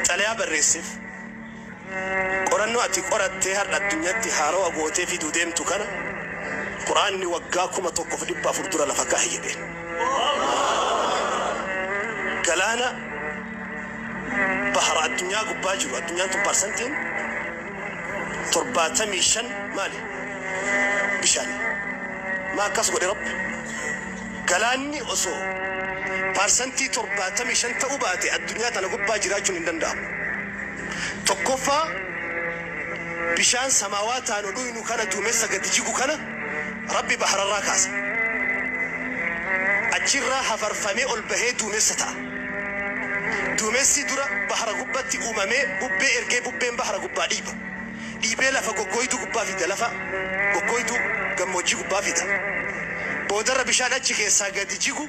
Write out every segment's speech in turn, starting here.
Xalayaa barreessiif. Qorannoo ati qorattee har'a addunyaatti haarawa gootee fiduu deemtu kana Qur'aanni waggaa 1400 dura lafa kaahe jedheen. Galaana bahara addunyaa gubbaa jiru, addunyaan tun parsantiin 75 maali? Bishaani. Maa akkas godhe Rabbi? Galaanni osoo parsantii 75 ta'uu baate addunyaa tana gubbaa jiraachuun hin danda'amu. Tokkoffaa, bishaan samaawaa taanu dhuynu kana, duumessa gadi jigu kana Rabbi bahararraa kaasa. Achirraa hafarfamee ol bahee duumessa ta'a. Duumessi dura bahara gubbatti uumamee bubbee ergee bubbeen bahara gubbaa dhiiba. Dhiibee lafa goggooytuu gubbaa fida, lafa goggooytuu gammoojjii gubbaa fida. Boodarra bishaan achi keessaa gadi jigu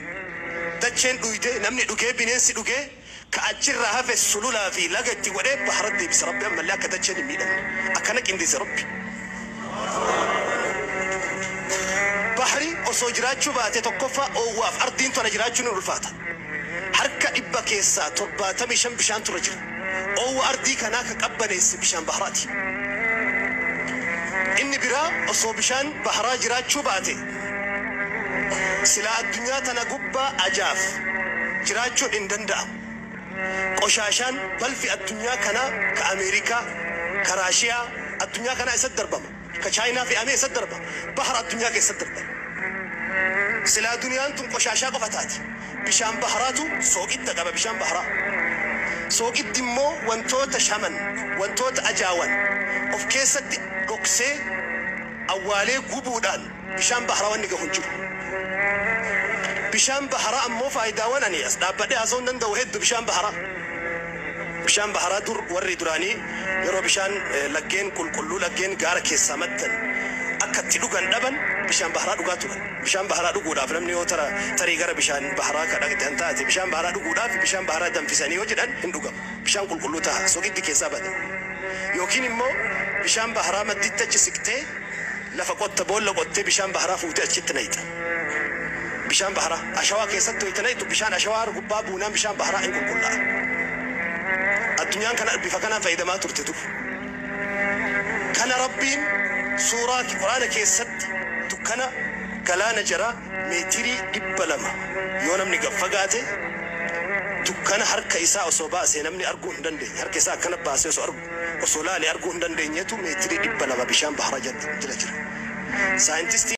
dacheen dhuyde, namni dhugee, bineensi dhugee, ka achirraa hafe sululaa fi laga itti godhee bahara deebisa Rabbi, ammallee akka dacheen hin miidhamne. Akkana qindeesse Rabbi. Bahri osoo jiraachuu baate tokkoffaa oowwaaf ardiin tona jiraachuun ni ulfaata. Harka dhibba keessaa 75 bishaantu irra jira. Oowwa ardii kanaa ka qabbaneesse bishaan bahraati. Inni biraa osoo bishaan bahraa jiraachuu baate silaa addunyaa tana gubbaa ajaaf jiraachuun hin danda'amu. Qoshaashaan balfi addunyaa kanaa ka Ameerikaa, ka Raashiyaa addunyaa kanaa eessatti darbama? Ka Chaayinaa fe'amee eessatti darba? Bahra addunyaa keessatti darbama. Silaa duniyaan tun qoshaashaa qofa taati. Bishaan bahraatu sooqidda qaba, bishaan bahraa. Sooqiddi immoo wantoota shaman, wantoota ajaawan of keessatti dhoksee awwaalee gubuudhaan bishaan bahraa wanni gahu hin jiru. Bishaan bahraa ammoo faayidaawwan ani as dhaabbadhee haasa'uu hin danda'u heddu bishaan bahraa. Bishaan baharaa dur warri duraanii yeroo bishaan laggeen qulqulluu, laggeen gaara keessaa maddan akka itti dhugan dhaban bishaan baharaa dhugaa turan. Bishaan baharaa dhuguudhaaf namni yoo tara tarii gara bishaan baharaa ka dhaqxan taate, bishaan baharaa dhuguudhaaf bishaan baharaa danfisanii yoo jedhan hin dhugama. Bishaan qulqulluu taha, soqiddi keessaa bada. Yookiin immoo bishaan baharaa madditti achi siqtee lafa qotta, boolla qottee bishaan baharaa fuutee achitti nayxa. Bishaan baharaa ashawaa keessatti wayita nayxu bishaan ashawaa gubbaa buunaan bishaan baharaa hin qulqullaa'a. Addunyaan kana bifa kanaan fayyadamaa turte dur. Kana Rabbiin suuraa Quraana keessatti dukkana galaana jaraa meetirii 200 yoo namni gad fagaate dukkana harka isaa osoo baasee namni arguu hin dandeenye, harka isaa akkana baasee osoo argu, osoo laale arguu hin dandeenyetu meetirii 200 bishaan baharaa jala jira. Saayintistiin